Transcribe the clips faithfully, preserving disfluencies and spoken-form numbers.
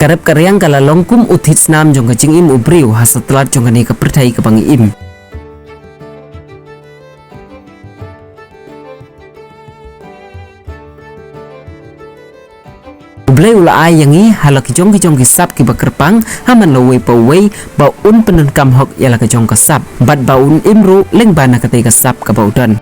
Ka rep ka riang ka la long kum u thied snam jong ka jingim u briew ha satlak jong kane ka pyrthei kaba ngi im. U Blei u la ai ïa ngi ha la ki jong ki jong ki sap kiba kyrpang, ha man la uwei pa uwei, ba un pyndonkam hok ïa la ka jong ka sap, bad ba un im ruh lyngba na katei ka sap kaba u don.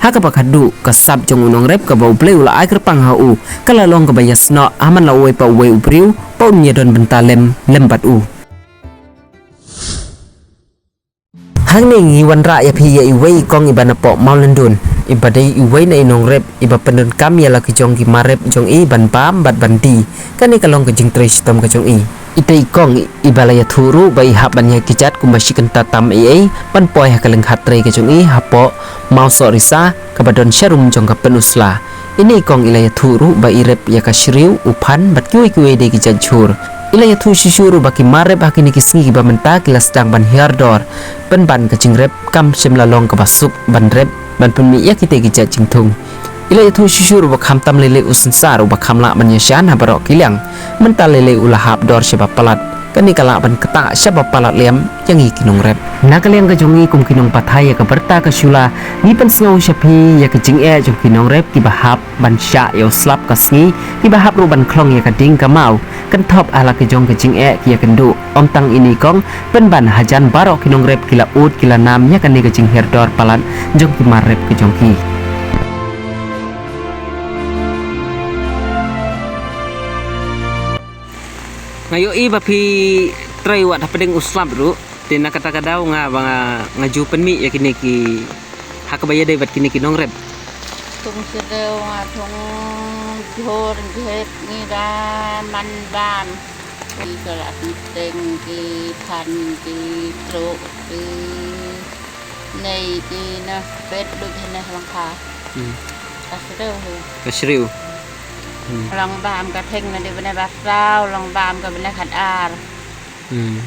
Ha kaba khatduh, ka sap jong u nongrep kaba u Blei u la ai kyrpang ha u, ka la long kaba ïasnoh, ha man la uwei pa uwei u briew, ba un ïadon bynta lem, lem bad u. Hangne ngi wanrah ïa phi ïa iwei i kong iba na poh Mawlyndun, iba dei iwei na i nongrep, iba pyndonkam ïa la ki jong ki mar rep jong i ban bam bad ban die. Kane ka long ka jingtrei shitom ka jong i. Itei i kong iba la ïathuh ruh ba i hap ban ïa kjat kumba shi kynta tam ei ei, ban poi ha ka lyngkha trei ka jong i hapoh Mawsohrisa, kaba don sharum jong ka Pynursla. Ine i kong i la ïathuh ruh ba i rep ïa ka shriew, u phan, bad kiwei kiwei de ki jait jhur. I la ïathuh shisha ruh ba ki mar rep ha kine ki sngi kiba mynta ki la sdang ban hiar dor, pynban ka jingrep kam shym la long kaba suk ban rep, ban pynmih ïa kitei ki jait jingthung. I la ïathuh shisha ruh ba khamtam lei lei u synsar uba kham lah ban ïashan ha baroh ki liang. Mynta lei lei u la hap dor shaba palat. Kane ka lah ban ktah shaba palat liam ïa ngi ki nongrep. Na ka liang ka jong ngi kum ki nongpathai ïa ka Barta ka Shula, ngi pynsngew sha phi ïa ka jingeh jong ki nongrep kiba hap ban shah ïa u slap ka sngi, kiba hap ruh ban khlong ïa ka ding ka maw. Kan thop ha la ka jong ka jingeh ki ïakynduh. Ym tang ine i kong, pynban hajan baroh ki nongrep ki la ud ki la nam ïa kane ka jinghiar dor palat jong ki mar rep ka jong ki. Nga ïohi ba phi trei wat hapdeng u slap ruh, te na kata ka daw nga ba nga, nga ju pynmih ïa kine ki, ha kaba ïadei bad kine ki nongrep. Thung syrdew nga thung jhur jhet ngi da man bam. Ki ka la teng ki phan ki truk ki nei ki na pet lut hene lang kha. Hmm. Ka syrdew. Ka syrdew. Hmm. Long bam ka theng na dei bne ba saw, long bam ka bne khat ar. Hmm.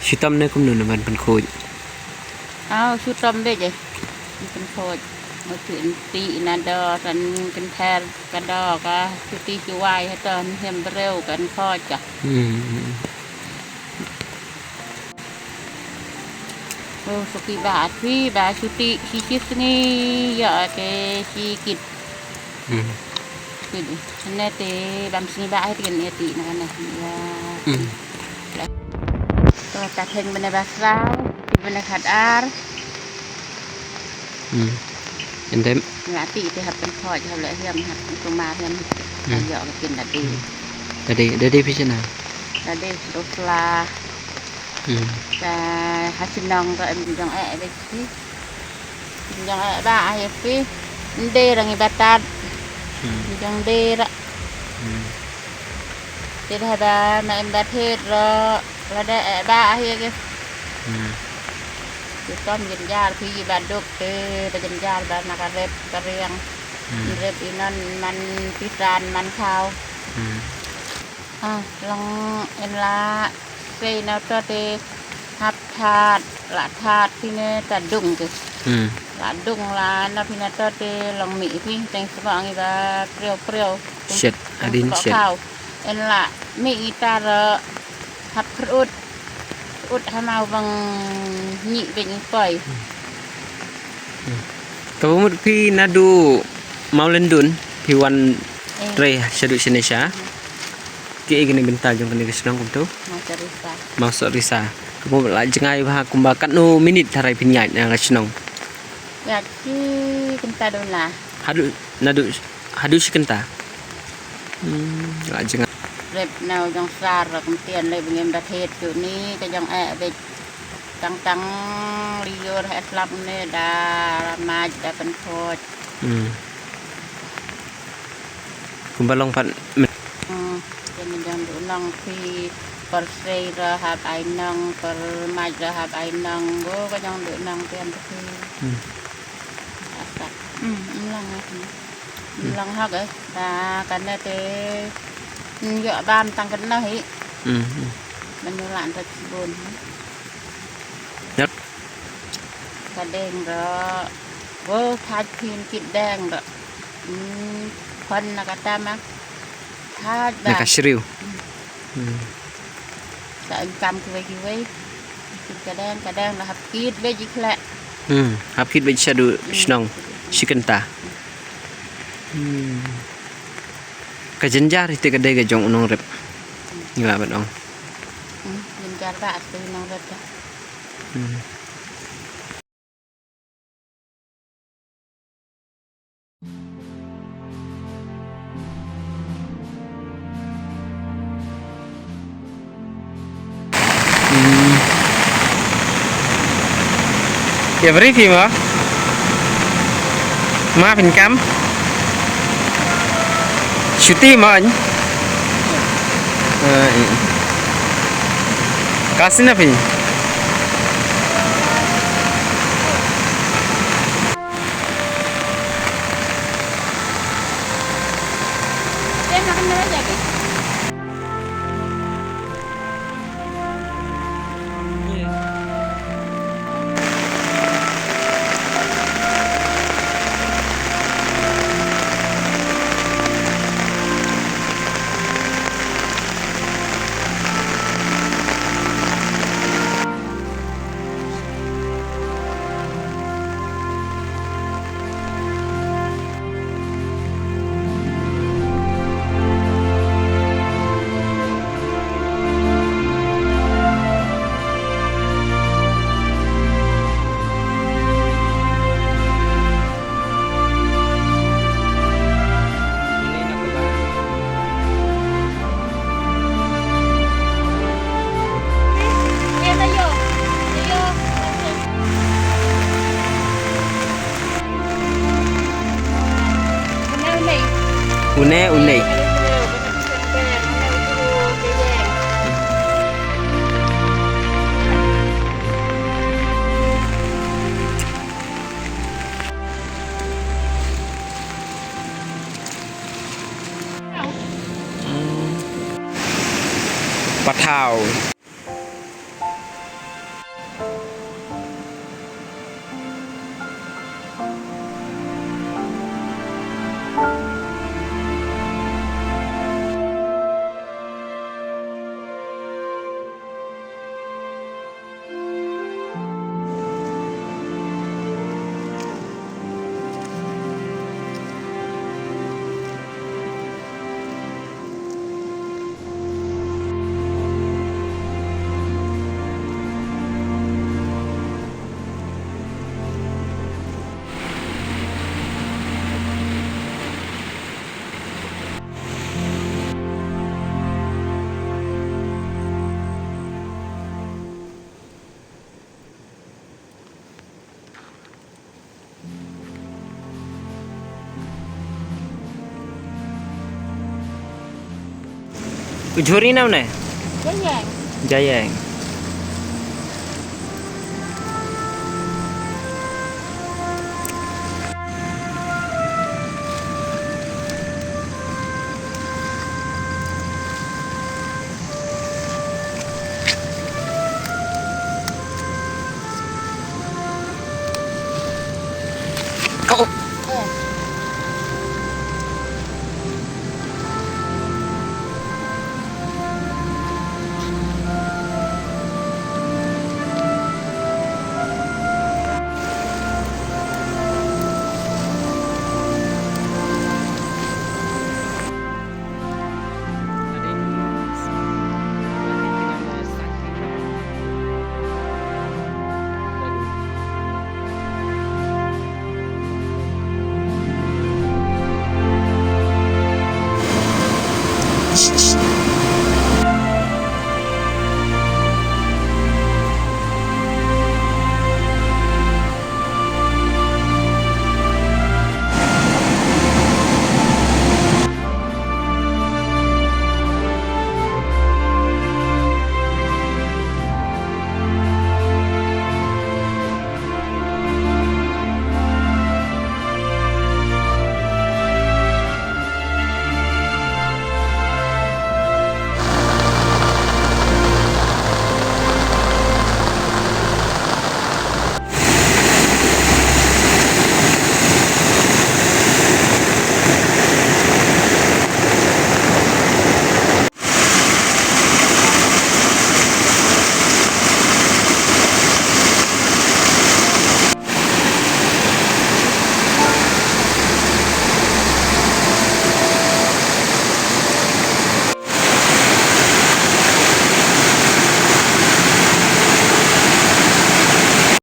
Shitom ne kumno na ban pynkhuid? Aw, shitom de je. Ban pynkhuid. Ngi ti na do tan kynther ka do ka shuti shuwai ha to ni hem breu kan khuid ka. Hmm. Oh, suki ba, suki ba, suki, si, si, sngi, ya, te, si, kit. Hmm. Kit. Ne, te, bam, sngi, ba, ai, te, ne, ti, na, ne, ya. Hmm. To, ta, theng, bene, ba, saw, ti, bene, khat, ar. Hmm. And then? Nga, ti, te, hap, pen, kho, hap, le, hiam, hap, tu, ma, hiam. Hmm. Ya, ke, tin, da, ti. Hmm. Da, ti, da, ti, pi, chena. Da, ti, tu, sla. Hmm. Ka ha shnong ka em jong eh bad phi. Jong eh ba ha phi. Nde rang i batat. Hmm. Jong de ra. Hmm. Te da ba ma em ba the ro. La de eh ba ha ke. Hmm. Te kom jynjar phi ba duk te ba jynjar ba na ka rep ka riang. Hmm. Rep i non man pisan man khaw. Hmm. Ah, long en la sei na to te hap that, la that phi ne ta dung te. Hmm. La dung la na phi na to te long mi phi teng sma ngi ba priaw priaw. Shet, adin shet. Kau. En la mi ngi ta ro hap prut. Prut ha mau bang ngi beng poi. Hmm. Ka mut phi na du Mawlyndun phi wan eh. Trei sha du shane sha. Hmm. Ki ei kane bynta jong kane ka shnong kumto? Mawsohrisa. Mawsohrisa. Kumba la jngai bha kumba katno minit tharai phin ïaid na ka shnong? Ïaid shi kynta duna. Haduh, naduh, haduh shi kynta. Hmm, la jngai. Rep nau jong sar kum tian lei bngem da thet tu ni ka jong eh bej. Tang tang liur he slap ne da maj da pynkhot. Hmm. Kumba long pat. Hmm, ken jong du nong phi, por sei ra hap ai nong, por maj ra hap ai nong, go ka jong du nong tian phi. Hmm. Asak. Hmm, long hak. Hmm. Long hak eh. Ta kane te. Hmm, yo bam tang kane hi. Hmm, hmm. Menyu lan ta sibun. Yep. Ka deng ro. Go phaj phin kit deng ro. Hmm, khon na kata ma. Thad na ba ka shriew. Hmm. Sa income kiwei kiwei. Kit ka dang, ka dang la hap kit beit ji khleh. Hmm, hap kit beit shaduh shnong. Shi kynta. Hmm. Ka jynjar ite ka dei ka jong u nongrep. Ngi la ban ong. Hmm, jynjar ba ate u nongrep da. Hmm. Hmm. Ïa bri phi ma? Ma phin kam? Shuti ma anh? Ah, eh. Ka sina phi? Une, une. Pathaw. U jhur i na une? Jayeng. Jayeng.